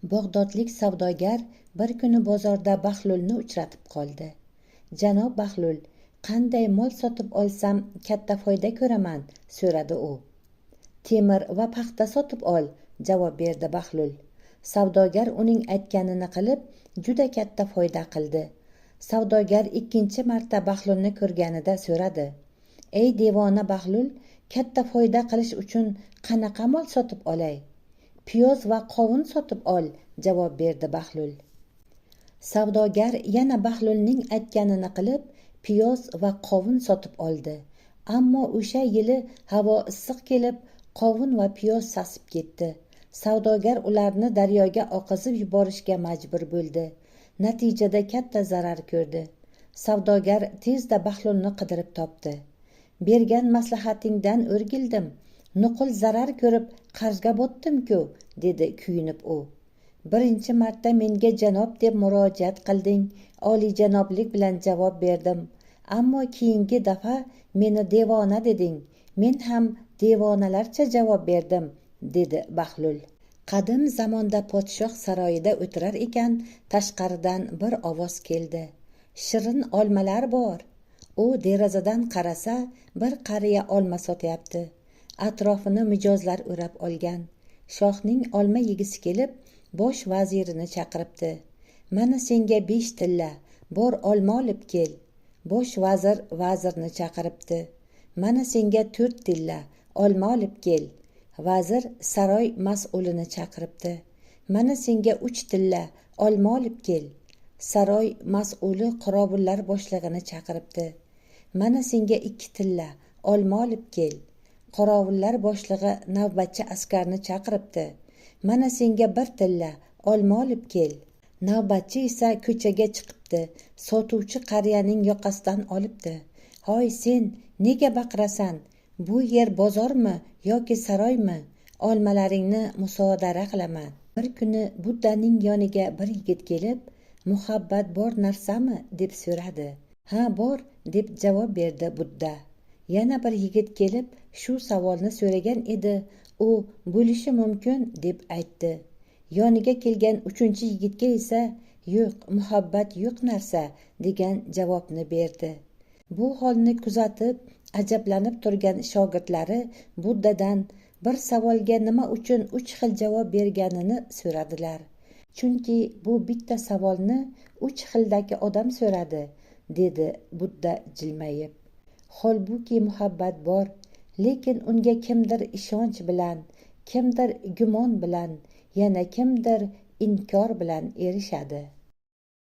Bag'dodlik savdogar bir kuni bozorda Bahlulni uchratib qoldi. "Janob Bahlul, qanday mol sotib olsam katta foyda ko'raman?" so'radi u. "Temir va paxta sotib ol", javob berdi Bahlul. Savdogar uning aytganini qilib, juda katta foyda qildi. Savdogar ikkinchi marta Bahlulni ko'rganida so'radi: "Ey devona Bahlul, katta foyda qilish uchun qanaqa mol sotib olay?" "Piyoz va qovun sotib ol", javob berdi Bahlul. Savdogar yana Bahlulning aytganini qilib, piyoz va qovun sotib oldi. Ammo o'sha yili havo issiq kelib, qovun va piyoz sasib ketdi. Savdogar ularni daryoga oqizib yuborishga majbur bo'ldi. Natijada katta zarar ko'rdi. Savdogar tezda Bahlulni qidirib topdi. "Bergan maslahatingdan o'rgildim. Nuqul zarar ko'rib qarzga botdim-ku", dedi kuyunib u. "Birinchi marta menga janob deb murojaat qilding, oliyjanoblik bilan javob berdim. Ammo keyingi dafa meni devona deding. Men ham devonalarcha javob berdim", dedi Bahlul. Qadim zamonda podshoh saroyida o'tirar ekan, tashqaridan bir ovoz keldi: "Shirin olmalar bor." U derazadan qarasa, bir qariya olma sotyapti. Atrofini mijozlar o'rab olgan. Shohning olma yegisi kelib, bosh vazirini chaqiribdi. "Mana senga 5 tilla, bor olma olib kel." Bosh vazir vazirni chaqiribdi. "Mana senga 4 tilla, olma olib kel." Vazir saroy mas'ulini chaqiribdi. "Mana senga 3 tilla, olma olib kel." Saroy mas'uli qorovullar boshlig'ini chaqiribdi. "Mana senga 2 tilla, olma olib kel." Qorovullar boshlig'i navbatchi askarni chaqiribdi. "Mana senga 1 tilla, olma olib kel." Navbatchi esa ko'chaga chiqibdi. Sotuvchi qariyaning yoqasidan olibdi. "Hoy sen, nega baqirasan? Bu yer bozormi yoki saroymi? Olmalaringni musodara qilaman." Bir kuni Buddaning yoniga bir yigit kelib, "Muhabbat bor narsami?" deb so'radi. "Ha, bor", deb javob berdi Budda. Yana bir yigit kelib shu savolni so'ragan edi, u "Bo'lishi mumkin", deb aytdi. Yoniga kelgan 3-chi yigitga esa "Yo'q, muhabbat yo'q narsa", degan javobni berdi. Bu holni kuzatib, ajablanib turgan shogirdlari Buddadan bir savolga nima uchun 3 xil javob berganini so'radilar. "Chunki bu bitta savolni 3 xildagi odam so'radi", dedi Budda jilmayib. Holbuki muhabbat bor, lekin unga kimdir ishonch bilan, kimdir gumon bilan, yana kimdir inkor bilan erishadi.